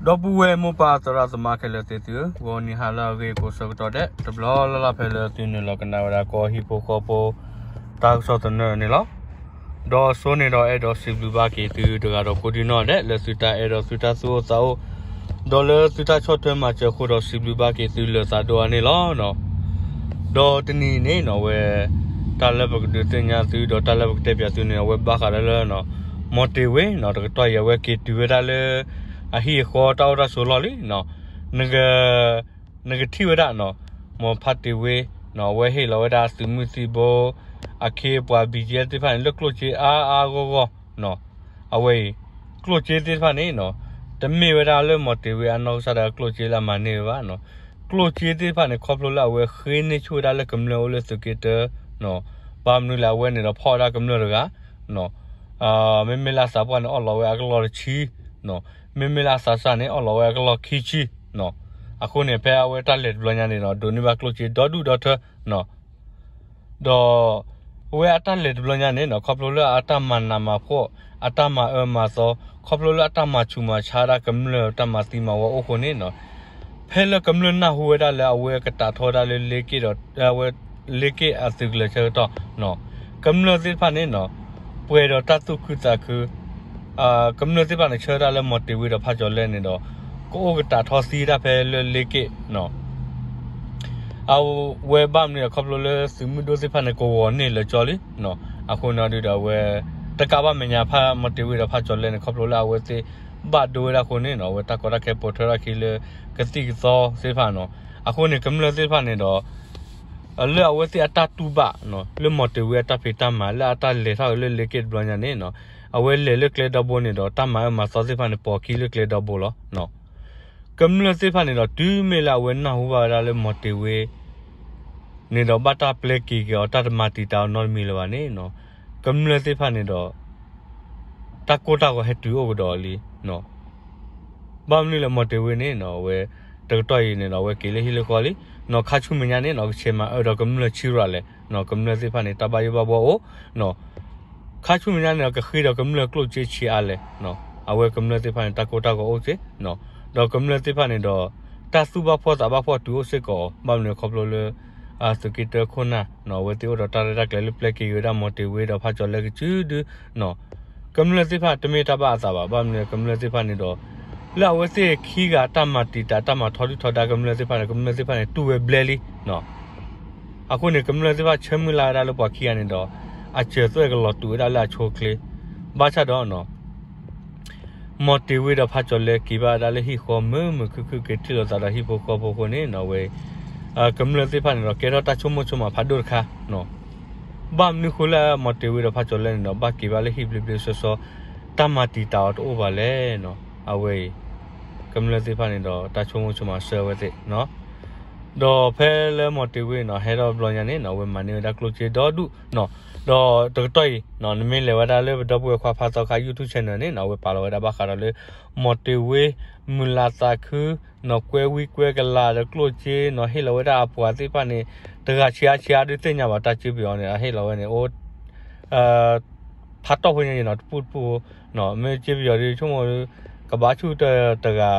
ဒီပုၢ်ဝဲၢ်မိၢ်ပၢ်သရၣ်သမါခဲလၢာ်သ့ၣ်သုဧၢ, ဂီၤနံၤဟါလၢအဂ့ၤကိးဆၢကတီၢ်ဒဲး တဘျီလၢ်လၢ်ဖဲလၢသုနုာ်လီၤကနၣ်ဝဲဒၣ်ကီၢ်ဟံၣ်ဖိဃီဖိ တၢ်ကစီၣ်သနၢၣ်န့ၣ်လီၤ. ဒီးအဆိန့ၣ်ဒီးအဲၣ်ဒိးစံးဘျုးဘၣ်က့ၤသုတဂၤဒီးကိးဒံနီၢ်ဒဲး လၢသုတၢ်အဲၣ်ဒီးသုတၢ်သူၣ်အိၣ်သးအိၣ် ဒီးလၢသုတၢ်ဆီၣ်ထွဲမၤစၢၤအဃိဒီးစံးဘျုးဘၣ်က့ၤသုလၢာ်သးဒိၣ်အါန့ၣ်လီၤ. ဒီးတနံၤအံၤန့ၣ်နီၢ် အဝဲ တၢ်လၢပကဒုးသ့ၣ်ညါသု ဒီးတၢ်လၢပကတဲပၠးသုန့ၣ် အဝဲဘၣ်ဃးဒီးလၢ မီၤတ့ၤဝ့နီၢ် တကတီၢ်အံၤ အဝဲက့ၤတုၤဝဲဒၣ်လၢ အဟံၣ်အဃီတၢ်အိၣ်တၢ်ဆိးလီၢ်လံနီၢ်. နက နကထံၣ်ဝဲဒၣ်နီၢ် မီၤဖးတ့ၤဝ့နီၢ် အဝဲဟ့ၣ်လီၤဝဲဒၣ်အသုးမုၢ်သံၣ်ဘိ အခ့အပှၤ ဘံၣ်ကဲသ့ၣ်တဖၣ်န့ၣ် လၢကျိၣ်စ့အါအါဂီၢ်ဂီၢ်နီၢ်. အဝဲအံၤ ကျိၣ်စ့သ့ၣ်တဖၣ်န့ၣ်နီၢ် တမ့ၢ်ဝဲဒၣ်လၢမီၤတ့ၤဝ့အနီၢ်ကစၢ်ဒၣ်ကျိၣ်စ့လၢအမၤန့ၢ်ဝဲဘၣ်နီၢ်. ကျိၣ်စ့သ့ၣ်တဖၣ်န့ၣ် ခီဖျိလၢအဝဲဃ့န့ၢ်ဆူၣ်ဝဲဒၣ်လၢကမျၢၢ်အိၣ်လၢသုးက့တၢနီၢ်. ဘၣ်မနုၤလဲၣ် အဝဲန့ၣ်ဒီးဖီၣ်ဝဲဒၣ်ကမျၢၢ်တဂၤနီၢ်. မ့မ့ၢ်လၢအသးပှၢ်န့ၣ် အီၣ်လီၤဝဲအကလီၢ်တဆံနီၢ်. မ့မ့ၢ်လၢအသးစၢ်န့ၣ် အီၣ်လီၤဝဲအကလီၢ်ခံဆံနီၢ်. အဃိန့ၣ် ဖဲအဝဲတၢ်လဲၤတဘျီညါန့ၣ်ဒီး ဒိးန့ၢ်ဘၣ်ကျိၣ်စ့ဒီဒူၣ်ဒီထၢနီၢ်. ဒီး အဝဲအတၢ်လဲၤတဘျီညါန့ၣ်နီၢ် ခီဖျိလၢအတၢ်မၤနးမၤဖှီၣ် အတၢ်မၤအၢမၤသီ ခီဖျိလၢအတၢ်မၤဆူးမၤဆါဒၣ်ကမျၢၢ်တၢ်မၤသံမၤဝီအိၣ်အဃိန့ၣ်နီၢ် ဖဲလၢကမျၢၢ်နၢ်ဟူဝဲဒၣ်လၢအဝဲကတးထီဝဲဒၣ်လၢ လ့က့ၣ်ဒီး အဝဲ လ့က့ၣ်အသုးကလၢၤဆၢကတီၢ်နီၢ် ကမျၢၢ်သ့ၣ်တဖၣ်န့ၣ်နီၢ် ပှဲၤဒီးတၢ်သူၣ်ခုသးခု ကမျၢၢ်သ့ၣ်တဖၣ်န့ၣ် ဆၢဝဲဒၣ်လၢမီၤတ့ၤဝ့ဒီးဖးကၠီၤလဲၣ်န့ၣ်ဒီး ကအိၣ်ကတးထီသံဝဲဒၣ်ဖဲလၢလ့က့ၣ်နီၢ်. အဝဲဘၣ်မနုၤလဲၣ် ခီဖျိလၢသုးမုၢ်ဒိၣ်သ့ၣ်တဖၣ်န့ၣ် ကဝီၤန့ၢ်လၢာ်ကၠီလံနီၢ်. အဃိန့ၣ်ဒုးဒီး အဝဲ တကးဘၣ်မဲာ်ညါဖးမီၤတ့ၤဝ့ဒီးဖးကၠီၤလဲၣ်န့ၣ် ခီဖျိလၢအဝဲသ့ၣ်ဘၣ်ဒိဝဲဒၣ်အဃိန့ၣ်နီၢ် အဝဲတၢ်ကီတၢ်ခဲပိာ်ထွဲထီၣ်အခံလၢကသံၣ်ကသီသ့ၣ်တဖၣ်နီၢ်. အဃိန့ၣ် ကမျၢၢ်သ့ၣ်တဖၣ်န့ၣ်ဒီး လၢအဝဲသ့ၣ်အတၢ်တူၢ်ဘၣ်နီၢ် လၢမီၤတ့ၤဝ့အတၢ်ဖံးတၢ်မၤ လၢအတၢ်လဲၤထီၣ်က့ၤလၢလ့က့ၣ်တဘျီညါန့ၣ်နီၢ် အဝဲလဲၤလၢကျဲဒီဘိန့ၣ်ဒီး တၢ်မၤအၢမၤသီသ့ၣ်တဖၣ်န့ၣ် ပိာ်အခံလၢကျဲဒီဘိလီၤ. ကမျၢၢ်သ့ၣ်တဖၣ်န့ၣ်ဒီး တုၤမ့ၢ်လၢအဝဲနၢ်ဟူဘၣ်ဝဲဒၣ်လၢမီၤတ့ၤဝ့ န့ၣ်ဒီး ဘၣ်တၢ်ပျဲက့ၤက့ၤအီၤ တၢ်တမၤတံာ်တာ်အီၤနီတမံၤလၢၤဘၣ်န့ၣ်နီၢ် ကမျၢၢ်သ့ၣ်တဖၣ်န့ၣ်ဒီး တၢ်ကိၢ်တၢ်ဂီၤဟဲတုၤအိၣ်ကဒီးလံနီၢ်. ဘၣ်မနုၤလဲၣ် မီၤတ့ၤဝ့န့ၣ်နီၢ် အဝဲ တကတီၢ်အံၤန့ၣ်ဒီး အဝဲက့ၤလၢဟံၣ်လၢဃီလံနီၢ်. ခါဆူမဲာ်ညါန့ၣ်နီၢ် ကဆဲးမၤအၢဒီးကမျၢၢ်ဆံးရၤလဲၣ်နီၢ်. ကမျၢၢ်သ့ၣ်တဖၣ်န့ၣ် တၢ်ဘၣ်ယိၣ်ဘၣ်ဘှီအိၣ်နီၢ်. ခါဆူမဲာ်ညါန့ၣ်ဒီး ကဃ့ဒီးကမျၢၢ်ကျိၣ်စ့ဆံးအါလဲၣ်နီၢ်. အဝဲကမျၢၢ်သ့ၣ်တဖၣ်န့ၣ် တၢ်ကိၢ်တၢ်ဂီၤအိၣ်က့နီၢ်. ဒီးကမျၢၢ်သ့ၣ်တဖၣ်န့ၣ်ဒီး တၢ်သူၣ်ဘၣ်ဖှီၣ်သးဘၣ်ဖှီၣ်တုၤအိၣ်စ့ၢ်ကီး ဘၣ်မနုၤလဲၣ် ခီဖျိလၢ သုးက့တၢခိၣ်နၢ်နီၢ် အဝဲသ့ၣ်အိၣ်ဒီးတၢ်ရဲၣ်တၢ်ကျဲၤလၢပျဲက့ၤဝဲဒၣ်မီၤတ့ၤဝ့ဒီးဖးကၠီၤလဲၣ်ကစုဒုနီၢ်. ကမျၢၢ်သ့ၣ်တဖၣ်တမ့ၢ်တၢ်ဘၣ်အသးဘၣ်. ဘၣ်မနုၤလဲၣ် ကမျၢၢ်သ့ၣ်တဖၣ်န့ၣ်ဒီး လၢအဝဲသ့ၣ်ခံဂၤတၢ်မၤတံာ်တာ်တၢ်မၤထီဒုၣ်ထီဒါကမျၢၢ်သ့ၣ်တဖၣ်န့ၣ် ကမျၢၢ်သ့ၣ်တဖၣ်န့ၣ် တူၢ်ဝဲဘျဲလံနီၢ်. အဃိန့ၣ် ကမျၢၢ်သ့ၣ်တဖၣ်ဆၢမုၢ်လၢ်ဝဲဒၣ်လၢပှၤခံဂၤန့ၣ်ဒီး အစၢၤသွဲၣ်ကလီၤတူာ်ဝဲဒၣ်လၢအဆိအချ့ ဘၣ်ဆၣ်ဒီးနီၢ် မီၤတ့ၤဝ့ဒီးဖးကၠီၤလဲၣ်က့ၤဘၣ်ဝဲဒၣ်လၢဟံၣ်ဃီမုာ်မုာ်ခုၣ်ခုၣ် က့ၤထံၣ်လိာ်သးဒီးဟံၣ်ဖိဃီဖိအဃိန့ၣ်နီၢ် အဝဲ ကမျၢၢ်သ့ၣ်တဖၣ်န့ၣ်ဒီး ကဲထီၣ်တၢ်ဆိကမိၣ်ဆိကမးဖးဒိၣ်တခါနီၢ်. ဘၣ်မနုၤဃိလၢမီၤတ့ၤဝ့ဒီးဖးကၠီၤလဲၣ်န့ၣ်ဒီး ဘၣ်က့ၤဘၣ်လၢဟံၣ်ဘျ့ဘျ့ဆှီဆှီ တၢ်မၤတံာ်တာ်အီၤတအိၣ်ဘၣ်လဲၣ်နီၢ်. အဝဲအံၤ ကမျၢၢ်သ့ၣ်တဖၣ်န့ၣ်ဒီး တၢ်ဆိကမိၣ်ဆိကမးဆၢဝဲသ့ၣ်နီၢ်. ဒီးဖဲလၢမီၤတ့ၤဝ့နီၢ် ဟဲထီၣ်တဘျီညါန့ၣ်နီၢ် အဝဲမၤန့ၢ်ဝဲဒၣ်ကျိၣ်စ့ဒီဒူၣ်နီၢ်. ဒီးတကတီၢ်အံၤနီၢ် နမ့ၢ်လဲၤဝဲဒၣ်လၢပဒီပုၢ်ဝဲၢ်ခွါဖးသီခါ YouTube channel န့ၣ်နီၢ် အဝဲပာ်လီၤဝဲဒၣ်ဘၣ်ဃးဒီးလၢ မီၤတ့ၤဝ့ မုၢ်လၢ်သးခုနီၢ် ကွဲဝံကွဲကလၤဒီးကျိၣ်စ့နီၢ် ဟ့ၣ်လီၤဝဲဒၣ်အပှၤသ့ၣ်တဖၣ်န့ၣ် တဂၤဆံးအါဆံးအါဒုးသ့ၣ်ညါဘၣ် တၢ်စ့ပယီၤန့ၣ် အဟ့ၣ်လီၤဝဲန့ၣ် အိၣ် ဖးတီၢ်ဖိညါယံၤနီၢ် တပူၤတပူၤဖိနီၢ် မ့ၢ်စ့ပယီၤဒုး ဆိကမိၣ်ဒုး ကဘၣ်ဆူၣ်တတဂၤ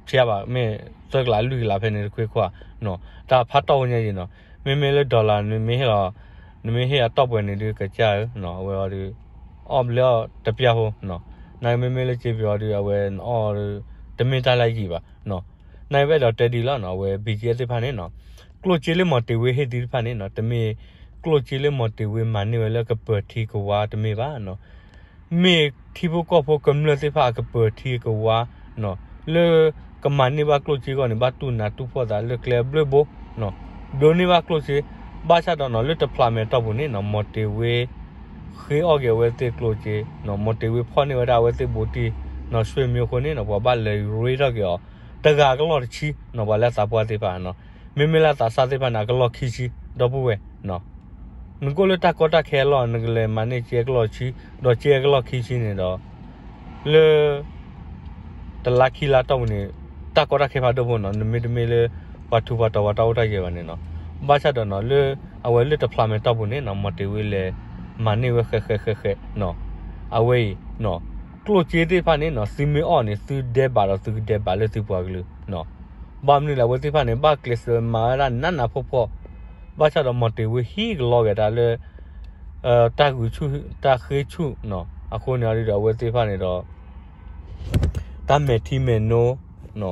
ဆံးအါဘၣ် မ့ၢ်သၢကလးလွံၢ်ကလးဖဲန့ၣ်တခွ့ခွါနီၢ် တၢ်ဖးတီၢ်ဖိညါယံၤနီၢ် မ့မ့ၢ်လၢ dollar နမ့ၢ်ဟ့ၣ်လီၤ နမ့ၢ်ဟ့ၣ်အတီၢ်ပှဲၤန့ၣ်ဒုး ကစၢ်ဧၢနီၢ် အဝဲအီၤဒုး အီၣ်ဘျဲအီၣ်တပျၢ်ဖိနီၢ် နာ်က့မ့မ့ၢ်လၢစ့ပယီၤဒုး အဝဲနအီၣ်ဒုး တမ့ၢ်တၢ်လၢအယံာ်ဘၣ်နီၢ် နာ်က့ပအဲၣ်ဒိးတဲဒ်လီၤနီၢ် အဝဲ ဘံၣ်ကၠဲသ့ၣ်တဖၣ်န့ၣ်နီၢ် ကျိၣ်စ့လၢမီၤတ့ၤဝ့ဟ့ၣ်သုတဖၣ်န့ၣ်နီၢ် တမ့ၢ် ကျိၣ်စ့လၢမီၤတ့ၤဝ့မၤန့ၢ်ဝဲလၢကပၢၤထံကဝါတမ့ၢ်ဘၣ်နီၢ် မ့ၢ်ထံဖိကီၢ်ဖိကမျၢၢ်သ့ၣ်တဖၣ်အကပၢၤထံကဝါနီၢ် လၢကမၤန့ၢ်ဘၣ်ကျိၣ်စ့အဂီၢ်န့ၣ် ဘၣ်တူၢ်နးတူၢ်ဖှီၣ်သးလၢကျဲအဘျုးဘိနီၢ် ဒိးန့ၢ်ဘၣ်ကျိၣ်စ့ ဘၣ်ဆၣ်ဒီးနီၢ် လၢတဖျးမဲာ်တီၢ်ပူၤန့ၣ်နီၢ် မီၤတ့ၤဝ့ ဃ့အီၣ်က့ၤအဝဲသ့ၣ်ကျိၣ်စ့နီၢ် မီၤတ့ၤဝ့ဖီၣ်န့ၢ်ဝဲဒၣ်အဝဲသ့ၣ်ဘူးတံၢ်နီၢ် ဆွေမျိုးအဃိန့ၣ်နီၢ် ပှၤဘၣ်လဲၤရ့ထီၣ်က့ၤအီၤ တဂၤအကလီၢ်တဆံနီၢ် ပှၤလၢအသးပှၢ်သ့ၣ်တဖၣ်နီၢ် မ့မ့ၢ်လၢအသးစၢ်သ့ၣ်တဖၣ်န့ၣ် အကလီၢ်ခံဆံ ဒီပုၢ်ဝဲၢ်နီၢ် နကအိၣ်လၢတၢ်ကီတၢ်ခဲအလီၢ် နကလဲၤမၤန့ၢ်စ့အကလီၢ်ဆံ ဒီးစ့အကလီၢ်ခံဆံန့ၣ်ဒီး လၢ တလါခံလါတီၢ်ပူၤန့ၣ် တၢ်ကီတၢ်ခဲဖးဒိၣ်ဖိနီၢ် နမ့ၢ်တမ့ၢ်လၢ ပှၤထူးပှၤတီၤပှၤတၢ်အိၣ်တၢ်ယၢၤဘၣ်န့ၣ်နီၢ် ဘၣ်ဆၣ်ဒီးနီၢ် လၢ အဝဲလၢတဖျးမဲာ်တီၢ်ပူၤန့ၣ်နီၢ် မီၤတ့ၤဝ့လဲၤ မၤန့ၢ်ဝဲဃဲးဃဲးဃဲးဃဲးနီၢ် အဝဲအံၤနီၢ် ကျိၣ်စ့သ့ၣ်တဖၣ်န့ၣ်နီၤ သုမ့ၢ်အီၣ်န့ၣ် သုဒဲးဘးဒီးသုကဒဲးဘးလၢသုပှၤကလုာ်နီၤ. ဘၣ်မနုၤလဲၣ် အဝဲသ့ၣ်တဖၣ်န့ၣ် ဘၣ်ကျဲးစၢးမၤဝဲဒၣ်နးနးဖှီၣ်ဖှီၣ်, ဘၣ်ဆၣ်ဒီးမီၤတ့ၤဝ့ဟံၣ်ကလီက့ၤတၢ်လၢ တၢ်ဂုာ်ဆူၣ်တၢ်ဃ့ဆူၣ်နီၤ. အဃိန့ၣ်အီၤဒုဒီး အဝဲသ့ၣ်တဖၣ်န့ၣ်ဒီး တၢ်မဲာ်ထံမဲာ်နိ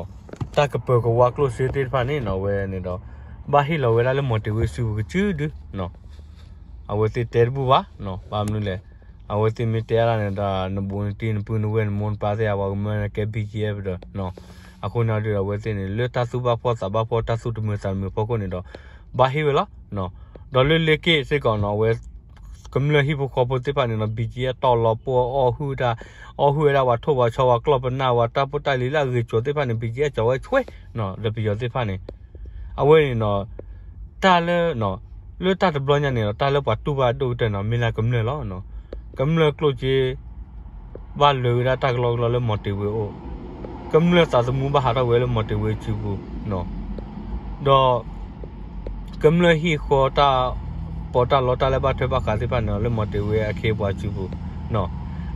တၢ်ကပၢၤကဝါကျိၣ်စ့သ့ၣ်တဖၣ်န့ၣ်နီၤ အဝဲန့ၣ်ဒီး ဘၣ်ဟ့ၣ်လီၤဝဲဒၣ်လၢမီၤတ့ၤဝ့စုပူၤကစုဒုနီၤ. အဝဲသ့ၣ်တဲတဘူၣ်ဘၣ်နီၤ. ဘၣ်မနုၤလဲၣ်, အဝဲသ့ၣ်မ့ၢ်တဲဒၣ်န့ၣ်ဒီး နဘူးနတံၢ်နပုၢ်နဝဲၢ်နမိၢ်နပၢ်သ့ၣ် အပှၤကမျၢၢ်န့ၣ်ကဲ ဘံၣ်ကၠံၣ်အဲၣ်ပဒီးနီၤ. အဃိန့ၣ်အီၤဒုဒီး အဝဲသ့ၣ်န့ၣ် လၢတၢ်သူၣ်ဘၣ်ဖှီၣ်သးဘၣ်ဖှီၣ် တၢ်သူၣ်တမုာ်သးတမုာ်ဖီခိၣ်န့ၣ်ဒီး ဘၣ်ဟ့ၣ်ဝဲလီၤနီၤ. ဒီးလၢလ့က့ၣ်စ့ၢ်ကီးနီၤ အဝဲ ကမျၢၢ်ဟံၣ်ဖိဃီဖိသ့ၣ်တဖၣ်န့ၣ်နီၤ ဘံၣ်ကၠံၣ်အဲၣ်တီၢ်လီၤပှီၢ်အီၣ်ဟုၣ်တၢ်, အီၣ်ဟုၣ်ဝဲဒၣ်ပှၤထိၣ်ပှၤဆီ ပှၤကျီၢ်ပနၢ် ပှၤတၢ်ဖိတၢ်လံၤလၢအဂ့ၤကၠိၤသ့ၣ်တဖၣ်န့ၣ် ဘံၣ်ကၠံၣ်အဲၣ်ကၠီၤဝဲဆွဲနီၤ ဒီးပယီၤသ့ၣ်တဖၣ်န့ၣ် အဝဲန့ၣ်နီၤ တၢ်လၢ လၢတၢ်တဘျီညါန့ၣ်ဒီး တၢ်လၢပှၤတူၢ်ဘၣ်ဒိၣ်ကတၢၢ်နီၤ မ့ၢ်လၢကမျၢၢ်လီၤ. ကမျၢၢ်ကျိၣ်စ့ ဘၣ်လၢာ်ဝဲဒၣ်တၢ်ကလီကလီလၢမီၤတ့ၤဝ့အအိၣ်, ကမျၢၢ်သးသမူဘၣ်ဟးထီၣ်ဝဲလၢမီၤတ့ၤဝ့စုပူၤနီၤ. ဒီး ကမျၢၢ်ဟံၣ်ဃီတၢ်ပီးတၢ်လီတၢ်လၢဘၣ်ထွဲဘၣ်ဃးသ့ၣ်တဖၣ်န့ၣ် လၢမီၤတ့ၤဝ့အခ့အပှၤစုပူၤနီၤ.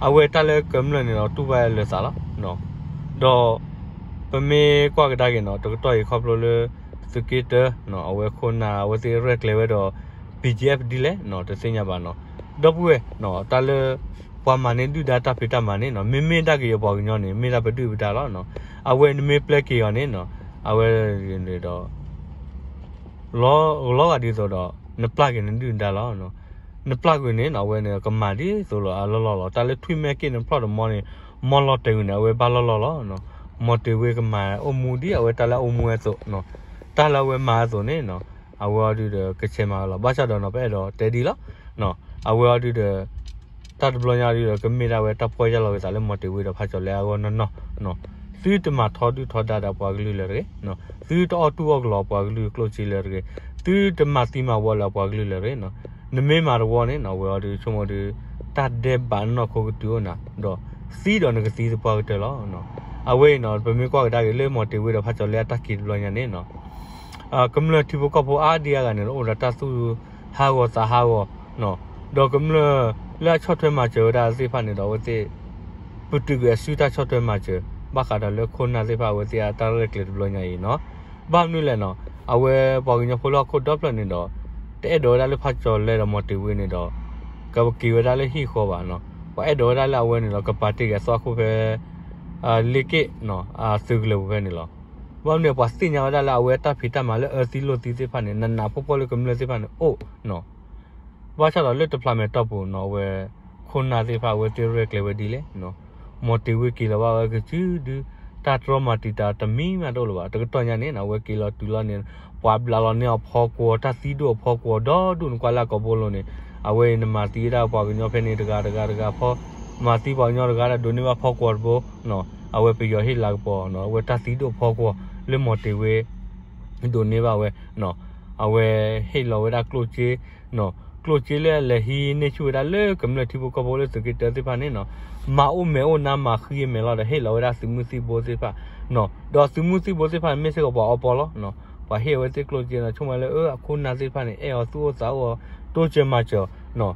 အဝဲတၢ်လၢကမျၢၢ်န့ၣ်ဒီးတူၢ်ဘၣ်လၢာ်သးလီၤ. ဒီး ပမ့ၢ်ကွၢ်ကဒါက့ၤနီၤ တကတီၢ်အံၤခီဖျိလၢ သုးက့တၢ အဝဲခိၣ်နၢ်အဝဲသ့ၣ်ရဲၣ်ကျဲၤဝဲဒီး ဘံၣ်ကၠံၣ်အဲၣ်ဒ်လဲၣ်နီၤ တသ့ၣ်ညါဘၣ်နီၤ. ဒီပုၢ်ဝဲၢ် တၢ်လၢ ပှၤမၤန့ၢ်ဒုၣ်ဒါတၢ်ဖံးတၢ်မၤန့ၣ်နီၤ မ့မ့ၢ်ဒၣ်က့ၤပှၤကညီန့ၣ် မ့ၢ်ဒၣ်ပဒုၣ်ပဒါလီၤ. အဝဲနမ့ၢ်ပျဲက့ၤအီၤန့ၣ်နီၤ အဝဲန့ၣ်ဒီး လီၤဂာ်ဒ်သိးဒီး နပျၢ်က့ၤနဒုၣ်နဒါလီၤ. နပျၢ်ကွံာ်န့ၣ်နီၤ အဝဲန့ၣ်ကမၤဒ်သိးလီၤအလီၢ်လီၢ်လီၤ. တၢ်လၢထွံၣ်မဲာ်က့ၣ်နဖျီၣ်တမီန့ၣ် မီၢ်လီၤတဲာ်ကွံာ်န့ၣ် အဝဲဘၣ်လီၢ်လီၢ်လီၤ. မီၤတ့ၤဝ့ကမၤအိၣ်မူဒ်အဝဲတၢ်လၢအအိၣ်မူဝဲအသိးနီၤ တၢ်လၢအဝဲမၤအသိးန့ၣ်နီၤ အဝဲအီၤဒုဒီးကဆဲးမၤဝဲလီၤ. ဘၣ်ဆၣ်ဒီးနီၤ ပအဲၣ်ဒိးတဲဒ်လီၤ. အဝဲအီၤဒုဒီး တၢ်တဘျီညါဒုဒီး ကမ့ၢ်ဒၣ်ဝဲတၢ်ပီၢ်ယၢ်လီၤက့ၤသးလၢမီၤတ့ၤဝ့ဒီးဖးကၠီၤလဲအဂီၢ်နီၢ်နီၢ်နီၤ. သုတမၤထီဒုၣ်ထီဒါဒီးအပှၤကလုာ်လၢၤတဂ့ၤ. သုတအီၣ်တူၢ်အီၣ်ကလီအပှၤကလုာ်ကျိၣ်စ့လၢၤတဂ့ၤ. သုတမၤသံမၤဝီလၢအပှၤကလုာ်လၢၤတဂ့ၤနီၤ. နမ့ၢ်မၤတဝီန့ၣ်နီၤ အဝဲအီၤဒုဆိကမိၣ်ဒု တၢ်ဒဲးဘးနီၢ်ခိကတုၤအိၣ်နၤ ဒီးသံဒီးနကသံသပှၢ်ကတၢၢ်လီၤ. အဝဲအံၤနီၤ ပမ့ၢ်ကွၢ်ကဒါက့ၤလၢမီၤတ့ၤဝ့ဒီးဖးကၠီၤလဲအတၢ်က့ၤတဘျီညါန့ၣ်နီၤ ကမျၢၢ်ထံဖိကီၢ်ဖိအါဒံအါဂၤန့ၣ်ဒီး အိၣ်ဒီးတၢ်သူၣ်ဟးဂီၤသးဟးဂီၤနီၤ. ဒီးကမျၢၢ်လၢအဆီၣ်ထွဲမၤစၢၤဝဲဒၣ်သ့ၣ်တဖၣ်န့ၣ်ဒီး အဝဲသ့ၣ် ပတုာ်ကွံာ်အစုတၢ်ဆီၣ်ထွဲမၤစၢၤ ဘၣ်ဃးဒီးလၢခိၣ်နၢ်သ့ၣ်တဖၣ်အဝဲသ့ၣ်အတၢ်ရဲၣ်ကျဲၤတဘျီညါအံၤနီၤ. ဘၣ်မနုၤလဲၣ်နီၤ အဝဲပှၤကညီဖိလၢဟီၣ်ခိၣ်ဒီဖျၢၣ်န့ၣ်ဒီး တအဲၣ်ဒိးဝဲဒၣ်လၢဖးကၠီၤလဲဒီးမီၤတ့ၤဝ့န့ၣ်ဒီး ကက့ၤဝဲဒၣ်လၢဟံၣ်ဃီဘၣ်နီၤ. ပှၤအဲၣ်ဒိးဝဲဒၣ်လၢအဝဲန့ၣ်ဒီး ကပာ်တ့ၢ်က့ၤအသွၣ်ခိၣ်ဖဲ လ့က့ၣ်နီၤ အသုးကလၢၤပူၤဖဲန့ၣ်လီၤ. ဘၣ်မနုၤ ပှၤသ့ၣ်ညါဝဲဒၣ်လၢအဝဲတၢ်ဖံးတၢ်မၤလၢအၢသံလိာ်သံသ့ၣ်တဖၣ်န့ၣ် နးနးဖှီၣ်ဖှီၣ်လၢကမျၢၢ်သ့ၣ်တဖၣ်န့ၣ်အိၣ်နီၤ. ဘၣ်ဆၣ်ဒီးလၢတဖျးမဲာ်တီၢ်ပူၤနီၤ အဝဲ ခိၣ်နၢ်သ့ၣ်တဖၣ်အဝဲသ့ၣ်ရဲၣ်ကျဲၤဝဲဒ်လဲၣ် မီၤတ့ၤဝ့က့ၤလီၤဘၣ်ဝဲကစုဒု တၢ်တြီမၤတံာ်တာ်တမံၤမးတအိၣ်လၢၤဘၣ်. တကတီၢ်ညါန့ၣ် အဝဲက့ၤလီၤတုၤလီၤန့ၣ် ပှၤဘျးလီၤန့ၢ်အီၤဖီကွီၤ တၢ်သံဒိၣ်အဖီကွီၤ ဒီဒူၣ်နကွၢ်လၢအကိာ်ဘိလိၤန့ၣ် အဝဲအံၤနမၤသံဝဲဒၣ်ပှၤကညီဖဲန့ၣ်တဂၤတဂၤတဂၤဖီ မၤသံပှၤကညီတဂၤဒီးဒိးန့ၢ်ဘၣ်ဖီကွီၤတဘိ အဝဲပယီၤဟ့ၣ်လၤကပီၤနီၤ အဝဲတၢ်သံဒိၣ်ဖီကွီၤလၢမီၤတ့ၤဝ့ ဒိးန့ၢ်ဘၣ်ဝဲ အဝဲဟ့ၣ်လီၤဝဲဒၣ်ကျိၣ်စ့ ကျိၣ်စ့လၢအလဲၤဟံးန့ၢ်ဆူၣ်ဝဲဒၣ်လၢကမျၢၢ်ထံဖိကီၢ်ဖိလၢသုးက့တၢသ့ၣ်တဖၣ်န့ၣ်နီၤ မၤအိၣ်မဲာ်အိၣ်နါမၤဃံအမဲာ်လီၤဒီးဟ့ၣ်လီၤဝဲဒၣ်သုးမုၢ်သံၣ်ဘိသ့ၣ်တဖၣ်နီၤ ဒီးသုးမုၢ်သံၣ်ဘိသ့ၣ်တဖၣ်န့ၣ်မ့ၢ်စ့ၢ်ကီးပှၤအီပီလီၤနီၤ ပှၤဟ့ၣ်အဝဲသ့ၣ်ကျိၣ်စ့နီၤ ဆိကမိၣ်လၢအခိၣ်နၢ်သ့ၣ်တဖၣ်န့ၣ် အဲၣ်အီၤသူၣ်အိၣ်သးအိၣ်အီၤ တိစၢၤမၤစၢၤနီၤ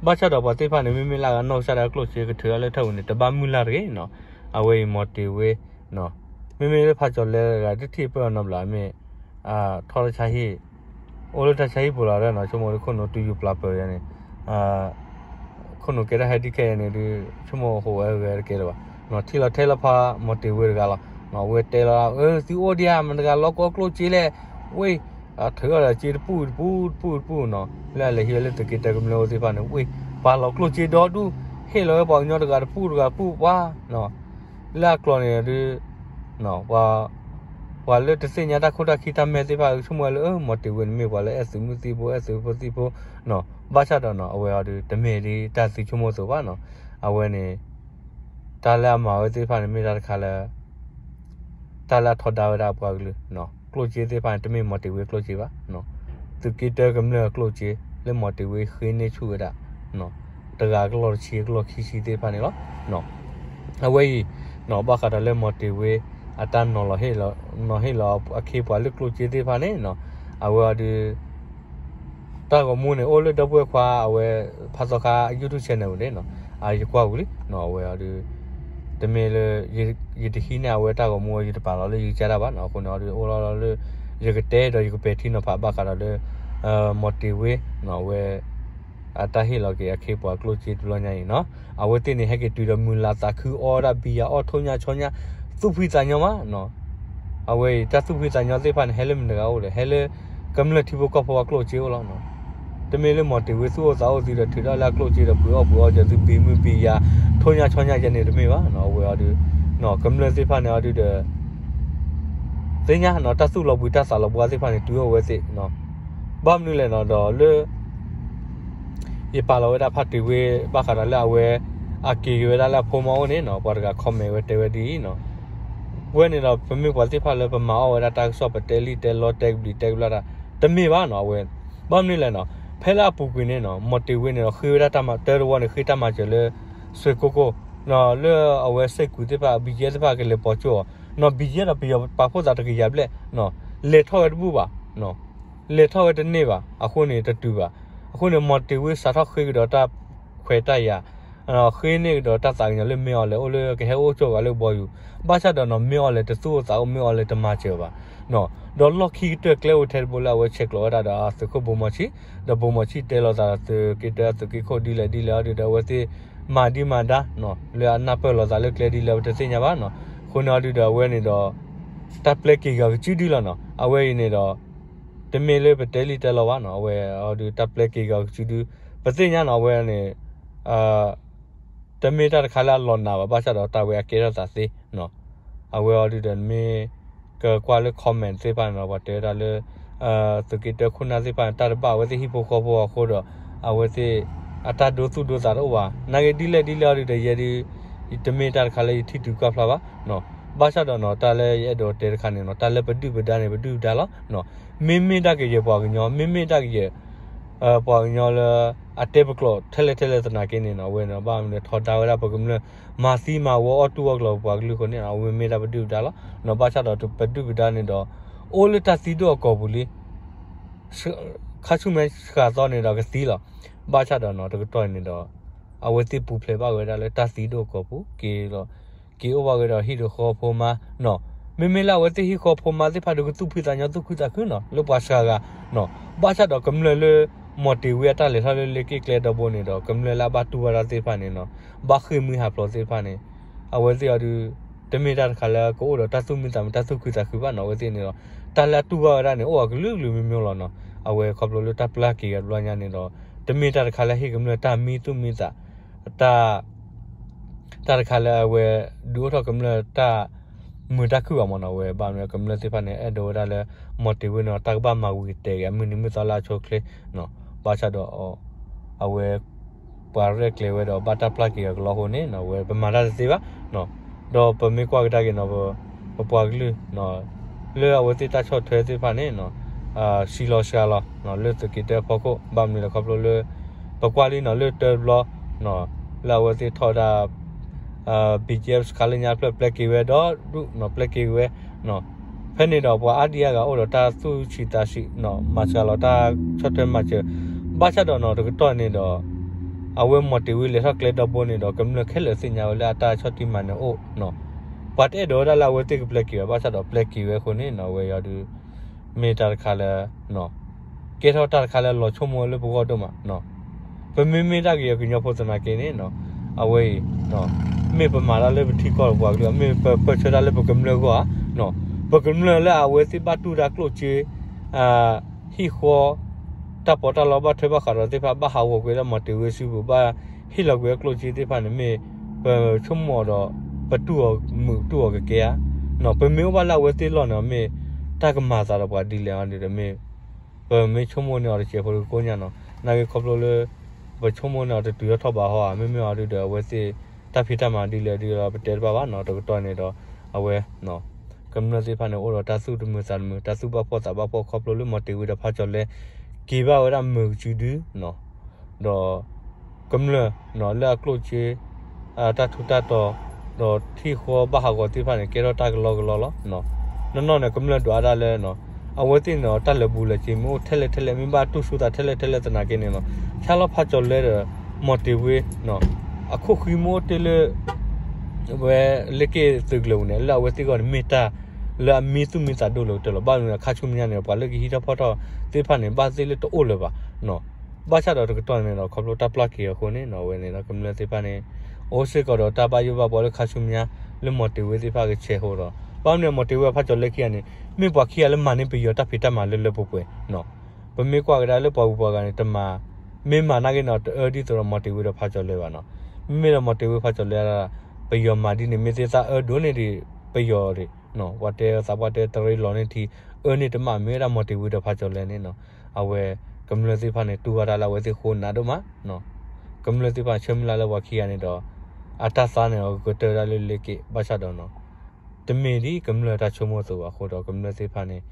ဘၣ်ဆၣ်ဒီးပှၤသ့ၣ်တဖၣ်န့ၣ် မ့မ့ၢ်လၢအဂၤနီၢ်ကစၢ်ဒၣ်ကျိၣ်စ့ကထုးအီၤလၢထၢၣ်ပူၤန့ၣ် တဘၣ်မုၢ်လၢ်တဂ့ၤနီၤ အဝဲအံၤမီၤတ့ၤဝ့ မ့မ့ၢ်လၢဖးကၠီၤလဲတဂၤတထံၣ်ပၢၢ်နီတဘျီ မ့ၢ် ထီၣ်တၢ်ဆါဟံၣ် အိၣ်လၢတၢ်ဆါဟံၣ်ပူၤလီၤဒီးနီၤ ဆိကမိၣ်လၢခိၣ်နူာ်တုၤယူၤပျၢ်ပၢၢ်ယါန့ၣ် ခိၣ်နူာ်ကဲတၢ်ဟဲဒ်ခဲအံၤန့ၣ်ဒုး ဆိကမိၣ်ဟိးဝဲဂဲၤတကဲလၢၤဘၣ် ထံၣ်လီၤထဲလၢဖးမီၤတ့ၤဝ့တဂၤလီၤ အဝဲတဲလီၤ အၢ သုအိၣ်ဒံးဧါ မတၤတဂၤလီၤကီကျိၣ်စ့လဲၣ် ဝ့ၢ် ထုးအီၤဒီးစ့တပူၣ်တပူၣ်တပူၣ်တပူၣ်နီၤ လၢအလဲၤဟံးဝဲလၢသုးက့တၢကမျၢၢ်အိၣ်သ့ၣ်တဖၣ်န့ၣ် ဝ့ၢ် ပှၤလီၤကျိၣ်စ့ဒီဒူၣ် ဟ့ၣ်လီၤဝဲပှၤကညီတဂၤတပူၣ်တဂၤတပူၣ်ပှၤ လၢအကျိၤန့ၣ်ဒုး ပှၤလၢတသ့ၣ်ညါတၢ်ခိၣ်တၢ်ခံတၢ်မဲာ်သ့ၣ်တဖၣ် ဆိကမိၣ်ဝဲလၢ မီၤတ့ၤဝ့န့ၣ်မ့ၢ်ပှၤလၢအဲၣ်သုးမုၢ်သံၣ်ဘိ အဲၣ်သုးဖိသံၣ်ဖိနီၤ ဘၣ်ဆၣ်ဒီးနီၤ အဝဲအီၤဒုး တမ့ၢ်ဒ်တၢ်သုဆိကမိၣ်အသိးဘၣ်နီၤ အဝဲန့ၣ် တၢ်လၢအမၤဝဲသ့ၣ်တဖၣ်န့ၣ် မ့ၢ်တၢ်တခါလၢ တၢ်လၢအထီဒါဝဲဒၣ်အပှၤကလုာ် ကျိၣ်စ့သ့ၣ်တဖၣ်န့ၣ် တမ့ၢ်မီၤတ့ၤဝ့ကျိၣ်စ့ဘၣ် သုးက့တၢကမျၢၢ်အကျိၣ်စ့ လၢမီၤတ့ၤဝ့ဃ့န့ၢ်ဆူၣ်ဝဲဒၣ် တဂၤကလီၢ်တဆံကလီၢ်ခံဆံသ့ၣ်တဖၣ်န့ၣ်လီၤ အဝဲအံၤ ဘၣ်ဃးဒီးလၢမီၤတ့ၤဝ့ အတၢ်နီၤလီၤဟ့ၣ်လီၤ နီၤဟ့ၣ်လီၤအခ့အပှၤလၢကျိၣ်စ့သ့ၣ်တဖၣ်န့ၣ် အဝဲအီၤဒုး တၢ်ဂီၤမူန့ၣ် အိၣ်လၢဒီပုၢ်ဝဲၢ်ခွါ အဝဲ ဖးသီခါ YouTube channel ပူၤန့ၣ် ယကွၢ်ဝံၤလံ အဝဲအီၤဒုး တမ့ၢ်လၢ ယတဟံးန့ၢ်အဝဲတၢ်ဂီၤမူ ယတပာ်လီၤလၢယကစၢ်ဒၣ်ဘၣ်နီၤ. အဃိန့ၣ်အီၤဒုး အိၣ်လီၤလီၤလၢ ယကတဲဒီးယကပဲာ်ထံနီၤဖးဘၣ်ဃးဒီးလၢ မီၣ်တ့ၢ်ဝ့နီၤ အဝဲ အတၢ်ဟ့ၣ်လီၤက့ၤအခ့အပှၤကျိၣ်စ့တဘျီညါအံၤနီၤ. အဝဲသ့ၣ်န့ၣ် ဟဲက့ၤတုၤဒီးမုာ်လၤသးခု အီဒၣ်ဘံယၤ အီၣ်ထိၣ်ညၣ်ဆီညၣ် သူၣ်ဖှံသးညီမးနီၤ. အဝဲအံၤ တၢ်သူၣ်ဖှံသးညီသ့ၣ်တဖၣ်န့ၣ် ဟဲလၢမတၤတဂၤအိၣ်လဲၣ်, ဟဲလၢ ကမျၢၢ်ထံဖိကီၢ်ဖိအကျိၣ်စ့အိၣ်လီၤနီၤ. တမ့ၢ်လၢမီၣ်တ့ၢ်ဝ့သူၣ်အိၣ်သးအိၣ်သံဒီးထုးထီၣ်လၢအကျိၣ်စ့ဒီးပှ့ၤအီၣ်ပှ့ၤအီကၢၤသုဘံမုၢ်ဘံယၤ ထိၣ်ညၣ်ဆီညၣ်ယဲန့ၣ်တမ့ၢ်ဘၣ်နီၤ. အဝဲအီၤဒုး ကမျၢၢ်သ့ၣ်တဖၣ်န့ၣ်အီၤဒုးဒီး သ့ၣ်ညါနီၤ တၢ်သူၣ်လီၤဘှံးတၢ်သးလီၤဘှါသ့ၣ်တဖၣ်န့ၣ် တုၤအိၣ်ဝဲသ့ၣ်နီၤ. ဘၣ်မနုၤလဲၣ်နီၤ ဒီးလၢ ယပာ်လီၤဝဲဒၣ်ဖါတ့ၢ်ဝ့ ဘၣ်ဃးဒီးလၢအဝဲ အက့ၤက့ၤဝဲဒၣ်လၢအဖိမါအိၣ်န့ၣ်နီၤ ပှၤတဂၤ comment ဝဲတဲဝဲဒ်အံၤနီၤ. ပဝဲန့ၣ်ဒီး ပမ့ၢ်ပှၤသ့ၣ်တဖၣ်လၢပမၤအီၣ်ဝဲဒၣ်တၢ်ကစီၣ် ပတဲလံာ်တဲလီတဲကဘျံးတဲကဘျၣ်တၢ် တမ့ၢ်ဘၣ်နီၤ အဝဲ. ဘၣ်မနုၤလဲၣ်နီၤ ဖဲလၢအပူၤကွံာ်န့ၣ်နီၤ မီၣ်တ့ၢ်ဝ့န့ၣ်ဒီး ဃ့ဝဲဒၣ်တၢ်မၤ တၢ်တဝီန့ၣ် ဃ့တၢ်မၤစၢၤလၢ စွ့ၢ်ကိၢ်ကိၢ်နီၤ လၢအဝဲစဲးကွံာ်သ့ၣ်တဖၣ် ဘံယဲသ့ၣ်တဖၣ်ကလဲၤပိာ်ကၠိအီၤနီၤ ဘံယဲဒီးပယီၤပာ်ဖှိၣ်သးတကယၤဘျဲၣ်နီၤ လဲၤထီၣ်ဝဲတဘူၣ်ဘၣ်နီၤ လဲၤထီၣ်ဝဲတန့ၢ်ဘၣ် အဃိန့ၣ်တတုၤဘၣ်. အဃိန့ၣ် မီၣ်တ့ၢ်ဝ့စးထီၣ်ဃ့ကဒီးတၢ်ခွဲးတၢ်ယာ် ဃ့န့ၢ်ကဒီးတၢ်သးကညီၤလၢမ့ၢ်အီၤလဲၣ် အိၣ်လၢကဟဲအိၣ်ကၠိဂၤလၢဘီယူၤ ဘၣ်ဆၣ်ဒီးနီၤ မ့ၢ်အီၤလဲၣ်တသူၣ်အိၣ်သးအိၣ် မ့ၢ်အီၤလဲၣ်တမၤစၢၤဘၣ် ဒီးလီၢ်ခံကတၢၢ်ကျဲအိၣ်ထဲတဘိလၢအဝဲဆဲးကျိးဝဲဒၣ်ဒီးအသုးခိၣ်ဘိမီၤဆံၣ် ဒီးဘိမီၤဆံၣ်တဲလိာ်သးဒီးသုးက့တၢ သုးက့ခိၣ်ဒ်လဲၣ်ဒ်လဲၣ်အီၤဒုးဒီး အဝဲသ့ၣ်မၤဒံးမၤဒါနီၤ လၢအနၢ်ပၢၢ်လိာ်သးလၢကျဲဒ်လဲၣ် ပတသ့ၣ်ညါဘၣ်နီၤ. အဃိန့ၣ်အီၤဒုးဒီးအဝဲန့ၣ်ဒီး တၢ်ပျဲက့ၤက့ၤအီၤကစုဒုလီၤနီၤ. အဝဲအံၤန့ၣ်ဒီး တမ့ၢ်လၢပတဲလံာ်တဲလီဘၣ်နီၤ အဝဲအီၤဒုး တၢ်ပျဲက့ၤက့ၤအီၤကစုဒု ပသ့ၣ်ညါနီၤ အဝဲန့ၣ် တမ့ၢ်တၢ်တခါလၢအလီၤနးဘၣ် ဘၣ်ဆၣ်ဒီးတၢ်ဝဲအကဲထီၣ်သးသ့နီၤ. အဝဲအီၤဒုးဒီးမ့ၢ်ကကွၢ်လၢ comment သ့ၣ်တဖၣ်န့ၣ်ဒီး ပှၤတဲဝဲဒၣ်လၢ သုးက့တၢခိၣ်နၢ်သ့ၣ်တဖၣ်န့ၣ် တၢ်တဘၣ်အဝဲသ့ၣ်ဟံၣ်ဖိဃီဖိအဃိဒီး အဝဲသ့ၣ် အတၢ်ဒိသူၣ်ဒိသးတအိၣ်ဘၣ် နာ်က့ဒ်လဲၣ်ဒ်လဲၣ်အီၤဒုးဒီး ယဲဒုး တမ့ၢ်တၢ်တခါလၢယထံၣ်တုၤကွၢ်ဖျါဘၣ်နီၤ. ဘၣ်ဆၣ်ဒီးနီၤ တၢ်လၢယအဲၣ်ဒိးတဲတခါန့ၣ်နီၤ တၢ်လၢပဒုၣ်ပဒါန့ၣ် ပဒုၣ်ပဒါလီၤနီၤ. မ့မ့ၢ်ဒၣ်ကယဲၢ်ပှၤကညီ မ့မ့ၢ်ဒၣ်ကယဲၢ် ပှၤကညီလၢ အတဲပကျိာ်ထဲလဲၣ်ထဲလဲၣ်သနာ်က့န့ၣ်နီၤ အဝဲန့ၣ် ဘၣ်မနုၤလဲၣ် ထီဒါဝဲဒၣ်ပကမျၢၢ် မၤသံမၤဝီအီၣ်တူၢ်အီၣ်ကျီၤပပှၤကလုာ်အဃိန့ၣ် အဝဲမ့ၢ်ဒၣ်ပဒုၣ်ပဒါလီၤနီၤ. ဘၣ်ဆၣ်ဒီးပဒုၣ်ပဒါန့ၣ်ဒီး အိၣ်လၢတၢ်သံဒိၣ်အကီၢ်ပူၤလံ ခါဆူမဲာ်ဆှးသီန့ၣ်ဒီးကသံလီၤ. ဘၣ်ဆၣ်ဒီးနီၤ တကတီၢ်န့ၣ်ဒီး အဝဲသ့ၣ်ပူၤဖျဲးဘၣ်ဝဲဒၣ်လၢတၢ်သံဒိၣ်အကီၢ်ပူၤ က့ၤလီၤ က့ၤအိၣ်ဘၣ်ဝဲဒီးဟံၣ်ဒီးဃီဖိမါနီၤ. မ့မ့ၢ်လၢအဝဲသ့ၣ်ဟံၣ်ဃီဖိမါသ့ၣ်တဖၣ်ဒီး ကသူၣ်ဖှံသးညီသူၣ်ခုသးခုနီၤ လၢပှၤစှၤဂၤနီၤ. ဘၣ်ဆၣ်ဒီးကမျၢၢ်လၢ မီၣ်တ့ၢ်ဝ့အတၢ်လဲၤထီၣ်လၢလ့က့ၣ်ကျဲဒီဘိန့ၣ်ဒီး ကမျၢၢ်လၢအဘၣ်တူၢ်ဘၣ်တၢ်သ့ၣ်တဖၣ်န့ၣ်နီၤ ဘၣ်ဃ့ၢ်မှံဟးဖျိးသ့ၣ်တဖၣ်န့ၣ် အဝဲသ့ၣ်အီၤဒုး တမ့ၢ်တၢ်တခါလၢကအိၣ်ဒီးတၢ်သူၣ်မံသးမုာ် တၢ်သူၣ်ခုသးခုဘၣ်နီၤ. အဝဲသ့ၣ်န့ၣ်ဒီး တၢ်လၢအတူၢ်ဘၣ်ဝဲဒၣ်န့ၣ် အိၣ်အကလုာ်ကလုာ်မံၤမံၤလီၤနီၤ. အဝဲခီဖျိလၢတၢ်ပျၢ်က့ၤအီၤတဘျီညါန့ၣ်ဒီး တမ့ၢ်တၢ်တခါလၢဟ့ၣ်ကမျၢၢ်တၢ်မံသူၣ်မံသး တၢ် တၢ်တခါလၢအဝဲ ဒုးအိၣ်ထီၣ်ကမျၢၢ်တၢ်မုာ်တၢ်ခုၣ်ဘၣ်မ့ၢ်နီၤ. အဝဲဘၣ်မနုၤကမျၢၢ်သ့ၣ်တဖၣ်န့ၣ် အဲၣ်ဒိးဝဲဒၣ်လၢ မီၣ်တ့ၢ်ဝ့န့ၣ် တၢ်ကဘၣ်မၤဝံၤကတဲာ်က့ၤ အမုၢ်နံၤမုၢ်သီလၢအဆိအချ့နီၤ. ဘၣ်ဆၣ်ဒီး အဝဲ ပှၤရဲၣ်ကျဲၤဝဲဒီးဘၣ်တၢ်ပျၢ်က့ၤအီၤကလီအဃိန့ၣ်နီၤ အဝဲပမၤတၢ်တသ့ဘၣ်နီၤ. ဒီးပမ့ၢ်ကွၢ်ကဒါက့ၤနီၤ ပပှၤကလုာ် လၢအဝဲသ့ၣ်တၢ်ဆီၣ်ထွဲသ့ၣ်တဖၣ်န့ၣ်နီၤ စှၤလီၤစှၤလီၤ လၢသုးက့တၢဖီခိၣ် ဘၣ်မနုၤလဲၣ်ခီဖျိလၢ ပကွၢ်လံနီၤ လၢတၢတဘျီ လၢအဝဲသ့ၣ်ထီၣ်ဝဲဒၣ် ဘံၣ်ကဲ စခါလၢညါဖျၢၣ် ပျဲက့ၤဝဲဒီးဒူၣ်နီၤ ပျဲက့ၤဝဲ ဖဲန့ၣ်ဒီးပှၤအါဒံအါဂၤအိၣ်ဒီးတၢ်သူၣ်ဆံးသးဆံးနီၤ မၤစှၤလီၤတၢ်ဆီၣ်ထွဲမၤစၢၤ ဘၣ်ဆၣ်ဒီးနီၤတကတီၢ်န့ၣ်ဒီး အဝဲမီၣ်တ့ၢ်ဝ့လဲၤထီၣ်ကျဲဒီဘိန့ၣ်ဒီး ကမျၢၢ်ခဲလၢာ်သ့ၣ်ညါဝဲလၢအတၢ်ဆီၣ်တံၢ်မၤနၢၤအိၣ်နီၤ ပှၤတအဲၣ်ဒိးဝဲဒၣ်လၢအဝဲသ့ၣ်ကပျဲက့ၤဘၣ် ဘၣ်ဆၣ်ဒီးပျဲက့ၤဝဲအဃိန့ၣ်နီၤ အဝဲအီၤဒုး မ့ၢ်တၢ်တခါလၢ ကဲထီၣ်တၢ်တခါလၢလီၤဆိကမိၣ်လၢပဂီၢ်ဒိၣ်မးနီၤ ပမ့မ့ၢ်ဒၣ်က့ၤအကညီဖိသနာ်က့န့ၣ်နီၤ အဝဲအံၤ မ့ၢ်ပမၤတၢ်လၢပထံကီၢ်ပှၤကလုာ် မ့ၢ်ပပၢၢ်ဆၢတၢ်လၢပကမျၢၢ်အဂီၢ်ဧါ ပကမျၢၢ်လၢအဝဲသ့ၣ်ဘၣ်တူၢ်တၢ်ကျိၣ်စ့ ဟံၣ်ဃီ တၢ်ပီးတၢ်လီဘၣ်ထွဲဘၣ်ဃးဒီးသ့ၣ်တဖၣ် ဘၣ်ဟးဂီၤကွံာ်လၢမီၣ်တ့ၢ်ဝ့စုပူၤ ဘၣ်ဟ့ၣ်လီၤကွံာ်အကျိၣ်စ့သ့ၣ်တဖၣ်န့ၣ် မ့ၢ်ပဆိကမိၣ်ဒီး ပတူၢ်အီၤမုာ်တူၢ်အီၤကကဲဧါ ပမ့ၢ်အိၣ်ဘၣ်လၢအဝဲသ့ၣ်လီၢ်န့ၣ် မ့ၢ်တၢ်ကမၤသးဒီးပှၤဒ်လဲၣ်အီၤဒ်ဒီးမ့ၢ် ပမ့ၢ်ဆိကမိၣ်န့ၢ်အီၤတစဲးဖိတကိညါနီၤ နာ်က့ခီဖျိလၢ ပဆိကမိၣ်န့ၢ်အီၤတတုၤထီၣ်ထီၣ်ဘးဟီဧါ မ့မ့ၢ်အီၤဒ်ဒီးအဝဲသ့ၣ် တၢ်ဖံးတၢ်မၤဒ်လဲၣ်ဒ်လဲၣ်ပတဲတဘၣ်ဘၣ်နီၤ တကတီၢ်န့ၣ်ဒီး အဝဲ ကမျၢၢ်သ့ၣ်တဖၣ်န့ၣ် အိၣ်ဒီးတၢ်သူၣ်တမုာ်သးတမုာ် တၢ်သူၣ်ဘၣ်ဖှီၣ်သးဘၣ်ဖှီၣ်ခီဖျိလၢမီၣ်တ့ၢ်ဝ့ဒီးဖးကၠီၤလဲ က့ၤဘၣ်ဝဲဒၣ်မုာ်ကစုဒုနီၤ ဒီး ကမျၢၢ်လၢအကျိၣ်စ့ တၢ်ထူးတၢ်တီၤ ဒီးထံၣ်ဃီဘၣ်ဟးဂီၤသ့ၣ်တဖၣ်န့ၣ် ကဲထီၣ်တၢ်ကလီကလီလီၤ. နီၢ်နီၢ်န့ၣ် ကမျၢၢ်ဒွးဒၣ်လၢ အဝဲသ့ၣ်န့ၣ် တၢ်လၢာ်ဘူၣ်လၢာ်စ့ၤမ့ၢ်အိၣ်ထဲလဲၣ်ထဲလဲၣ် မ့ၢ်ဘၣ်တူၢ်ဆူၣ်သးထဲလဲၣ်ထဲလဲၣ်သနာ်က့န့ၣ်နီၤ ဆါလီၤဖးကၠီၤလဲဒီး မီၣ်တ့ၢ်ဝ့ အခိၣ်ဃံမ့ၢ်အိၣ်တ့ၢ်လၢ ဝဲလ့ၣ်က့ၣ်သုးကျၢၤပူၤန့ၣ် လၢအဝဲသ့ၣ်အဂီၢ်န့ၣ် မ့ၢ်တၢ်လၢအမံသူၣ်မံသးဒိၣ်လၢကတၢၢ်လီၤ. ဘၣ်မနုၤလဲၣ် ခါဆူညါန့ၣ် ပှၤလၢကဟံးထီၣ်ဖီၣ်ထီၣ်သ့ၣ်တဖၣ်န့ၣ် ဘၣ်သ့ၣ်လၢတအိၣ်လၢၤဘၣ်. ဘၣ်ဆၣ်ဒီးတကတီၢ်န့ၣ်ဒီး ခီဖျိတၢ်ပျၢ်က့ၤအဃိန့ၣ် အဝဲန့ၣ်ဒီးကမျၢၢ်သ့ၣ်တဖၣ်န့ၣ် အိၣ်စ့ၢ်ကီးဒီးတၢ်ဘၣ်ယိၣ်ဘၣ်ဘှီလၢခါဆူညါ လၢမီၤတ့ၤဝ့သ့ၣ်တဖၣ်ကဆဲးဃိဒီး ဘၣ်မနုၤမီၤတ့ၤဝ့ဖးကၠီၤလဲခံဂၤန့ၣ် မ့ၢ်ပှၤခံဂၤလၢမၤန့ၢ်ပယီၤတၢ်ဖံးတၢ်မၤလၢလၢပှဲၤပှဲၤ ပမ့ၢ်ကွၢ်ကဒါလၢပှၤဂုၤပှၤဂၤန့ၣ် တမၤ မ့ၢ်မၤနာ်က့န့ၣ် တအၢဒ်သိးဒီးမီၤတ့ၤဝ့ဒီးဖးကၠီၤလဲဘၣ်နီၤ. မ့မ့ၢ်ဒီးမီၤတ့ၤဝ့ဖးကၠီၤလဲ ပယီၤမၤဒ်န့ၣ် မ့ၢ်သ့ၣ်သၣ်အၢဒိၣ်န့ၢ်ဒံးပယီၤဒံး ပှၤတဲသးပှၢ်တဲတရ့လီၤန့ၢ်ထံ အၢန့ၢ်တမံၤမ့ၢ်ဝဲဒၣ်မီၤတ့ၤဝ့ဒီးဖးကၠီၤလဲန့ၣ်နီၤ. အဝဲ ကမျၢၢ်သ့ၣ်တဖၣ်န့ၣ် တူၢ်ဘၣ်တၢ်လၢအဝဲသ့ၣ်ဃိနးဒိၣ်မး ကမျၢၢ်သ့ၣ်တဖၣ်ဆၢမုၢ်လၢ်လၢပှၤခံဂၤန့ၣ်ဒီး အတၢ်သါန့ၣ် အကကတၢၢ်ဒၣ်လၢလ့ၣ်က့ၣ် ဘၣ်ဆၣ်ဒီးနီၤ တမ့ၢ်ဒ်ကမျၢၢ်တၢ်ဆိကမိၣ်အသိးဘၣ်အဃိဒီး ကမျၢၢ်သ့ၣ်တဖၣ်န့ၣ်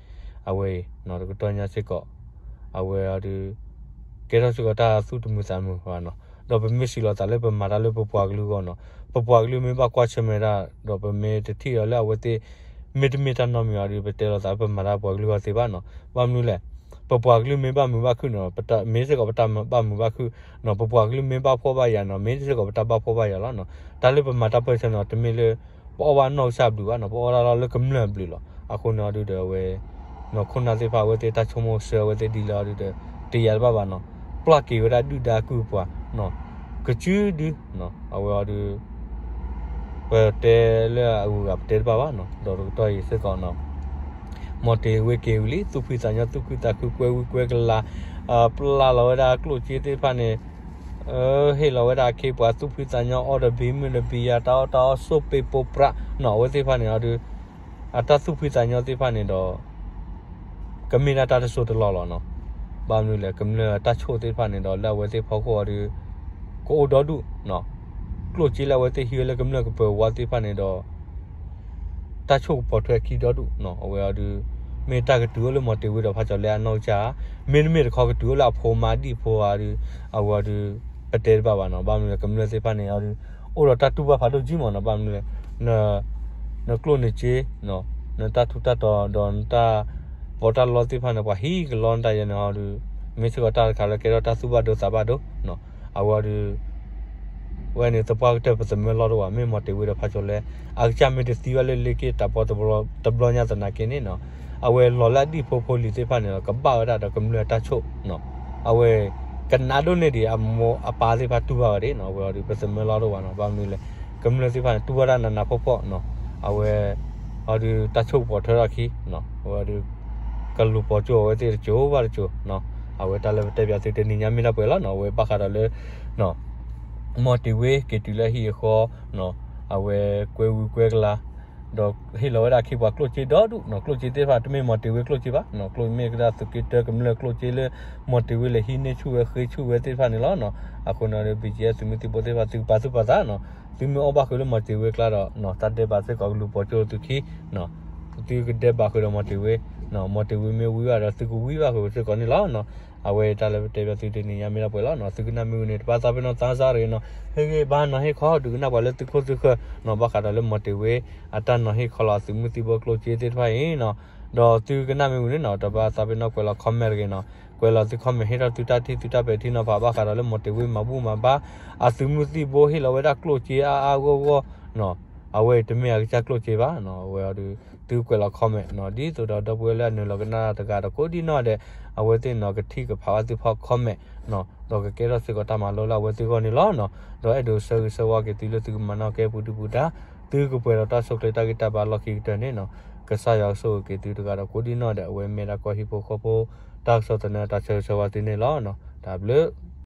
အဝဲအံၤနီၤ တကတီၢ်ညါစ့ၢ်ကီး အဝဲအီၤဒုး ကဲထီၣ်စ့ၢ်ကီးတၢ်သူၣ်တမုာ်သးတမုာ်ဘၣ်နီၤ. ဒီးပမ့ၢ်စံးလီၤသးလၢပမၤတၢ်လၢပပှၤကလုာ်အဂီၢ်နီၤ ပပှၤကလုာ်မ့ၢ်ဘၣ်ကွၢ်ဆၢၣ်မဲာ်တၢ် ဒီးပမ့ၢ်တထံၣ်အီၤလၢအဝဲသ့ၣ် မ့တမ့ၢ်တၢ်နီတမံၤအီၤဒုး ပတဲလီၤသးလၢပမၤတၢ်ပှၤကလုာ်အဂီၢ်သ့ဘၣ်နီၤ. ဘၣ်မနုၤလဲၣ် ပပှၤကလုာ်မ့ၢ်ဘၣ်မုာ်ဘၣ်ခုၣ်နီၤ မ့ၢ်စ့ၢ်ကီးပတၢ်ဘၣ်မုာ်ဘၣ်ခုၣ်နီၤ ပပှၤကလုာ်မ့ၢ်ဘၣ်ဖှီၣ်ဘၣ်ယာ်နီၤ မ့ၢ်စ့ၢ်ကီးပတၢ်ဘၣ်ဖှီၣ်ဘၣ်ယာ်လီၤနီၤ. တၢ်လၢပမၤတၢ်ပၢၢ်ဆၢနီၤ တမ့ၢ်လၢ ပအီၣ်ဘၣ်နီၢ်ကစၢ်ဘျုးဘၣ်နီၤ ပအီၣ်ဒၣ်လီၤလၢကမျၢၢ်အဘျုးလီၤ. အဃိန့ၣ်အီၤဒုးဒီးအဝဲ နီၢ်ခိၣ်နၢ်သ့ၣ်တဖၣ်အဝဲသ့ၣ်တၢ်ဆိကမိၣ်ဆၢအဝဲသ့ၣ်ဒ်လဲၣ်အီၤဒုးဒီး တယာ်တဘၣ်ဘၣ်နီၤ ပျၢ်က့ၤဝဲဒၣ်ဒုၣ်ဒါကုၢ်ပှၤ ကစုဒု အဝဲအီၤဒုး ပတဲလၢအဂုၤအဂၤပတဲတဘၣ်ဘၣ်နီၤ ဒီးတကတီၢ်အံၤစ့ၢ်ကီးနီၤ မီၤတ့ၤဝ့က့ၤဝံၤလံ သူၣ်ဖှံသးညီ သူၣ်ခုသးခု ကွဲဝံကွဲကလၤ ပျၢ်လီၤဝဲဒၣ်ကျိၣ်စ့သ့ၣ်တဖၣ်န့ၣ် ဟ့ၣ်လီၤဝဲဒၣ်အခ့အပှၤသူၣ်ဖှံသးညီ အီၣ်ဒီးဘံမုၢ်ဒီးဘံယၤ တၢ်အီၣ်တၢ်အီ စိၢ်ပ့းပိပြးနီၤ အဝဲသ့ၣ်တဖၣ်န့ၣ်အီၤဒုး အတၢ်သူၣ်ဖှံသးညီသ့ၣ်တဖၣ်န့ၣ်ဒီး ကမ့ၢ်ဒၣ်တၢ်တစိၢ်တလီၢ်လီၤနီၤ. ဘၣ်မနုၤလဲၣ် ကမျၢၢ်တၢ်ဆိၣ်သ့ၣ်တဖၣ်န့ၣ်ဒီး လၢအဝဲသ့ၣ်ဖီခိၣ်အီၤဒုး ကအိၣ်ဒီဒူၣ်နီၤ ကျိၣ်စ့လၢအဝဲသ့ၣ်ဟံးဝဲလၢကမျၢၢ်ကပၢၤဝါသ့ၣ်တဖၣ်န့ၣ်ဒီး တၢ်ဆိၣ်ကပိာ်ထွဲခံဒီဒူၣ်နီၤ အဝဲအီၤဒုး မ့ၢ်တၢ်ကတုၤအိၣ်လၢမီၤတ့ၤဝ့ဒီးဖးကၠီၤလဲအနီၢ်ကစၢ်ဧါ မ့တမ့ၢ်တခီကတုၤအိၣ်လၢအဖိမါဒံၣ်ဖိဧါ အဝဲအီၤဒုး ပတဲတဘၣ်ဘၣ်နီၤ. ဘၣ်မနုၤလဲၣ် ကမျၢၢ်သ့ၣ်တဖၣ်န့ၣ်အီၤဒုး အိၣ်ဒီးတၢ်တူၢ်ဘၣ်ဖးဒိၣ်ကံမးနီၤ. ဘၣ်မနုၤလဲၣ် နကျိၣ်နစ့ နတၢ်ထူးတၢ်တီၤဒီးနတၢ်ပီးတၢ်လီသ့ၣ်တဖၣ်န့ၣ် ပှၤဟံးကလီနတၢ်ယဲန့ၣ်အီၤဒုး မ့ၢ်စ့ၢ်ကီးတၢ်တခါလၢကဲထီၣ်တၢ်သူၣ်ဘၣ်ဒိသးဘၣ်ဒိနီၤ. အဝဲအီၤဒုး ဝဲန့ၣ်သပှၢ်ကတၢၢ်ပသမၢလီၢ်တအိၣ်ဘၣ် မ့ၢ်မီၤတ့ၤဝ့ဒီးဖးကၠီၤလဲ အကစၢ်မ့ၢ်တသံဘၣ်လၢလ့ၣ်က့ၣ်တၢ်ပီတဘျီညါသနာ်က့န့ၣ်နီၤ အဝဲလီၤလၢအဒံၣ်ဖိဖိလံၤသ့ၣ်တဖၣ်န့ၣ်ဒီး ကဘၣ်ဝဲဒၣ်ဒီးကမျၢၢ်တၢ်ဆိၣ်နီၤ. အဝဲ ကနးဒိၣ်န့ၢ်ဒံးအမိၢ်အပၢ်သ့ၣ်တဖၣ်တူၢ်ဘၣ်ဝဲဒၣ်နီၤ. အဝဲအီၤဒုး ပသမၢလီၢ်တအိၣ်ဘၣ်နီၤ. ဘၣ်မနုၤလဲၣ် ကမျၢၢ်သ့ၣ်တဖၣ်န့ၣ် တူၢ်ဘၣ်ဒၣ်နးနးဖှီၣ်ဖှီၣ်နီၤ. အဝဲ အီၤဒုး တၢ်ဆိၣ်ကပိာ်ထွဲထီၣ်ခံနီၤ. အဝဲအီၤဒုး ကလူၤပိာ်ကၠိအဝဲသ့ၣ်တစိၤဘၣ်တစိၤနီၤ. အဝဲတၢ်လၢပတဲပၠးသုတနံၤညါမ့ၢ်ဒၣ်ပှဲၤလီၤနီၤ. အဝဲဘၣ်ဃးဒီးလၢ မီၤတ့ၤဝ့က့ၤတုၤလၢဟံၣ်အဃီနီၤ. အဝဲကွဲဝံၤကွဲကလၤ ဒီးဟ့ၣ်လီၤဝဲဒၣ်အခ့အပှၤကျိၣ်စ့ဒီဒူၣ်နီၤ. ကျိၣ်စ့သ့ၣ်တဖၣ် တမ့ၢ်မီၤတ့ၤဝ့ကျိၣ်စ့ဘၣ်နီၤ. ကျိၣ်မ့ၢ်ကဒၣ်သုးက့တၢကမျၢၢ်ကျိၣ်စ့လၢ မီၤတ့ၤဝ့လဲၤဟံးန့ၢ်ဆူၣ်ဝဲဃ့ဆူၣ်ဝဲသ့ၣ်တဖၣ်န့ၣ်လီၤနီၤ. အဃိန့ၣ်ဒီး ဘံၣ်ကၠံၣ်အဲၣ် သုးမုၢ်သံၣ်ဘိသ့ၣ်တဖၣ် သုကပာ်သူၣ်ပာ်သးနီၤ. သုမ့ၢ်အီၣ်ဘၣ်ဃုာ်လၢမီၤတ့ၤဝ့ကျါဒီးနီၤ တၢ်ဒဲးဘးစ့ၢ်ကီးကလူၤပိာ်ကၠိသုခံနီၤ. သုကဒဲးဘးဃုာ်ဒီးမီၤတ့ၤဝ့ မီၤတ့ၤဝ့မ့ၢ်ဝံဘၣ်ဒီး သုကဝံဘၣ်ဃုာ်စ့ၢ်ကီးန့ၣ်လီၤနီၤ. အဝဲတၢ်လၢပတဲပၠးသုတနံၤညါမ့ၢ်ဒၣ်ပှဲၤလီၤနီၤ. သုကနၣ်မ့ၢ်ဝံၤန့ၣ် တဘၣ်သးပ့ၤနီၣ်သးစၢ်တဂ့ၤနီၤ. ဟ့ၣ်ဂံၢ်ဘါနီၤ ဟ့ၣ်ခီ ဒုးကနၣ်ပှၤလၢသုခိၣ်သုဃၢၤနီၤ ဘၣ်ဃးဒီးလၢမီၤတ့ၤဝ့ အတၢ်နီၤဟ့ၣ်ခီလီၤအသုးမုၢ်သံၣ်ဘိကျိၣ်စ့သ့ၣ်တဖၣ်အံၤနီၤ. ဒီးသုကနၣ်မ့ၢ်ဝံၤန့ၣ်နီၤ တဘၣ်သးပ့ၤနီၣ်ကွဲးလီၤ comment တဂ့ၤနီၤ. ကွဲးလီၤသု comment ဟ့ၣ်ထီၣ်သုတၢ်ထံၣ်သုတၢ်ပဲာ်ထံနီၤဖး ဘၣ်ဃးဒီးလၢမီၤတ့ၤဝ့မၤဘူၣ်မၤဘါ အသုးမုၢ်သံၣ်ဘိဟ့ၣ်လီၤဝဲဒၣ်ကျိၣ်စ့အါအါဂီၢ်ဂီၢ်နီၤ. အဝဲအံၤတမ့ၢ်အကစၢ်ကျိၣ်စ့ဘၣ်နီၤ. အဝဲအီၤဒုး သုကွဲးလီၤ comment နီၤ. ဒ်သိးဒီးဒီပုၢ်ဝဲၢ်လၢအနုာ်လီၤကနၣ်တဂၤဒီးကိးဒံနီၢ်ဒဲး အဝဲသ့ၣ်နီၤ ကထံၣ်ကဖးဘၣ်သုဖီ comment နီၤ ဒီးကကဲထီၣ်စ့ၢ်ကီးတၢ်မၤလိလၢအဝဲသ့ၣ်အဂီၢ်န့ၣ်လီၤနီၤ. ဒီးအဲၣ်ဒိးဆၢဂ့ၤဆၢဝါက့ၤသုလၢသုကမၤနၢၤကဲပူၤဒုပူၤဒါ သုကပှဲၤဒီးတၢ်ဆိၣ်ချ့တၢ်ဂံၢ်တၢ်ဘါလီၢ်ခံကတၢၢ်န့ၣ်နီၤ. ကစၢ်ယွၤကဆိၣ်ဂ့ၤက့ၤသုတဂၤဒီးကိးဒံနီၢ်ဒဲး အဝဲမ့ၢ်ဒၣ်ကီၢ်ဟံၣ်ဖိဃီဖိ တၢ်ကစီၣ်သနၢၣ်တၢ်ဆၢဂ့ၤဆၢဝါသုန့ၣ်လီၤနီၤ. တၢ်ဘျုး